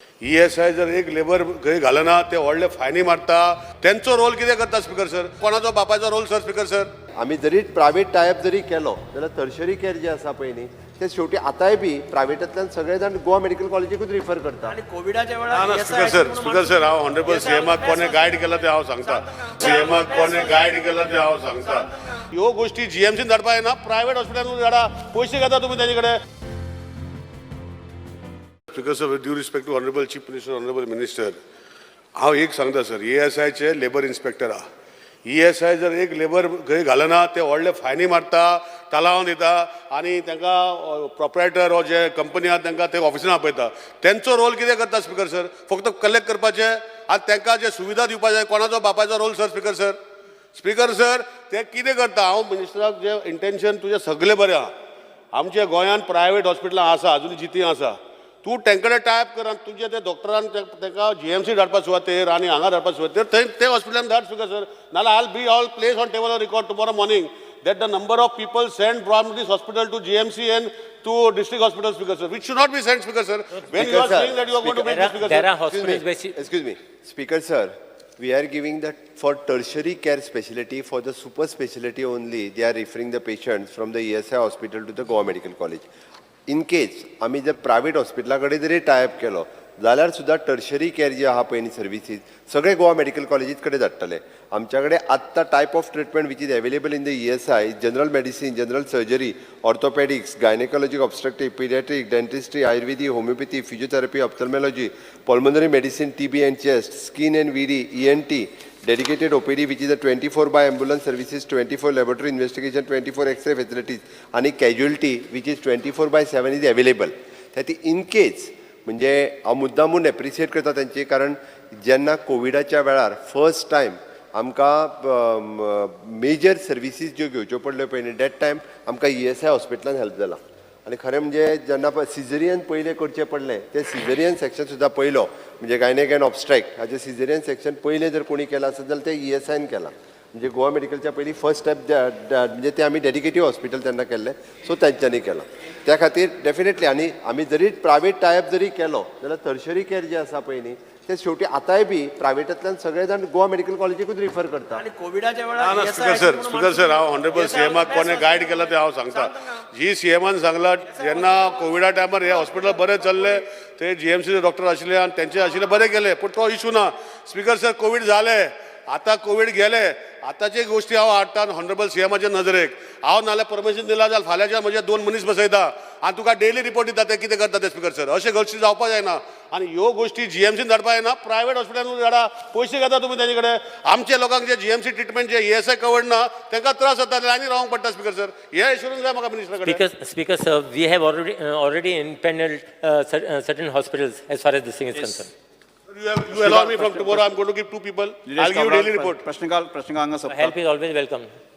ESI जर एक labour खंय घालना, ते व्हडले फायनी मारता. तेंचो रोल कितें करता स्पीकर सर? कोणाचो बापायचो रोल सर, स्पीकर सर? आमी जरी प्रायवेट टायप जरी केलो जाल्यार टर्शरी केअर जे आसा पळय न्ही, ते शेवटी आतांय बी प्रायवेटांतल्यान सगळे जाण गोवा मेडिकल कॉलेजीकूच रिफर करता. आणि कोविडाच्या ना. वेळार ना, स्पीकर सर, स्पीकर सर, हांव ऑनरेबल सीएमाक कोणे गायड केला ते हांव सांगता. सीएमाक कोणे गायड केला ते हांव सांगता. ह्यो गोष्टी जीएमसीन धाडपा जायना, प्रायवेट हॉस्पिटलान धाडा. पयशे घेता तुमी तेजे कडेन. Speaker sir, with due respect to Honourable Chief Minister, Honourable Minister, हांव एक सांगता सर, ईएसआयचे लेबर इन्स्पेक्टर आहा. ईएसआय जर एक लेबर खंय घालना, ते व्हडले फायनी मारता, तालांव दिता आनी तांकां प्रोप्रायटर हो जे कंपनी आहा, तांकां ते ऑफिसान आपयता. तेंचो रोल कितें करता स्पीकर सर? फक्त कलेक्ट करपाचें आनी तांकां जे सुविधा दिवपा जाय. कोणाचो बापायचो role sir, speaker sir? Speaker sir, ते कितें करता? हांव मिनिस्टराक जे इंटेन्शन तुजें सगळें बरें आहा. आमच्या गोंयांत प्रायवेट हॉस्पिटलां आसा, अजून जितीं आसा. तूं तेंकडे टायप कर आनी तुजे ते डॉक्टरान ताका जीएमसी धाडपा सुवातेर आनी हांगा धाडपा सुवातेर थंय ते हॉस्पिटलान धाड स्पीकर सर. नाल्यार I'll be all place on table record tomorrow morning that the number of people sent from this hospital to GMC and to district hospital, Speaker sir, which should not be sent, Speaker sir. When you are Speaker sir, saying that you are going to Speaker- make There are, Speaker there sir. are hospitals Excuse me, which excuse me, Speaker sir, we are giving that for tertiary care specialty, for the super specialty only, they are referring the patients from the ESI hospital to the Goa Medical College. In case आमी जर private हॉस्पिटला कडेन जरी type केलो जाल्यार सुद्दां tertiary care जी आहा पळय न्ही, सर्विसीस सगळे गोवा मेडिकल कॉलेजीत कडेन धाडटले. आमच्या कडेन आत्तां type of treatment which is available in the ESI: general medicine, general surgery, orthopedics, gynecologic, obstetric, pediatric, dentistry, Ayurvedic, homeopathy, physiotherapy, ophthalmology, pulmonary medicine, TB and chest, skin and VD, ENT, dedicated OPD which is a 24 by ambulance services, 24 laboratory investigation, 24 X-ray facilities आणि casualty which is 24 by 7 is available. त्या in case म्हणजे हांव मुद्दामून appreciate करता तेंची, कारण जेन्ना कोविडाच्या वेळार फर्स्ट टायम आमकां मेजर सर्विसीस ज्यो घेवच्यो पडल्यो पळय न्ही, that time आमकां ईएसआय हॉस्पिटलान हेल्प जाला. आनी खरें म्हणजे जेन्ना पळय सिजरियन पयलें करचें पडलें, तें सिजरियन सेक्शन सुद्दां पयलो, म्हणजे गायनेक अँड ऑब्स्टेट्रिक हाजें सिजरियन सेक्शन पयलें जर कोणी केलां आसत जाल्यार तें ईएसआयन केलां. म्हणजे गोवा मेडिकलच्या पयलीं फर्स्ट स्टेप म्हणजे तें आमी डेडिकेटीव हॉस्पिटल तेन्ना केल्लें, सो तेंच्यांनी केलां. त्या खातीर डेफिनेटली आनी आमी जरी प्रायवेट टायप जरी केलो जाल्यार टर्शरी केअर जे आसा पळय न्ही, ते शेवटी आतांय बी प्रायवेटांतल्यान सगळे जाण गोवा मेडिकल कॉलेजीकूच रिफर करता. आणि कोविडाच्या ना. वेळार ना, स्पीकर सर, स्पीकर सर, हांव ऑनरेबल सीएमाक कोणे गायड केला ते हांव सांगता. जी सीएमान सांगला, जेन्ना कोविडा टायमार हे हॉस्पिटल बरें चल्ले, ते जीएमसीचे डॉक्टर आशिल्ले आनी तेंचे आशिल्ले, बरें केले, पूण तो इशू ना स्पीकर सर. कोवीड जाले, आतां कोवीड गेले. आतांचे गोश्टी हांव हाडटा ऑनरेबल सीएमाच्या नजरेक. हांव नाल्यार परमिशन दिला जाल्यार फाल्यांच्या म्हजे दोन मनीस बसयता आनी तुका डेली रिपोर्ट दिता ते कितें करता ते. स्पीकर सर, अशे गोश्टी जावपा जायना आनी ह्यो गोश्टी जीएमसीन धाडपा जायना, प्रायवेट हॉस्पिटलान धाडा. पयशे घेता तुमी तेजे कडेन. आमचे लोकांक जे जीएमसी ट्रिटमेंट, जे ईएसआय कवर्ड ना, तांकां त्रास जाता, लायनी रावंक पडटा. स्पीकर सर, हे एश्युरन्स जाय म्हाका मिनिस्टरा कडेन. Speaker, sir, we have already impaneled certain hospitals as far as this thing is concerned. You allow me, from tomorrow I am going to give two people. I give daily report. प्रश्नकाल, प्रश्नकाल हांगा सोंपता. Help is always welcome.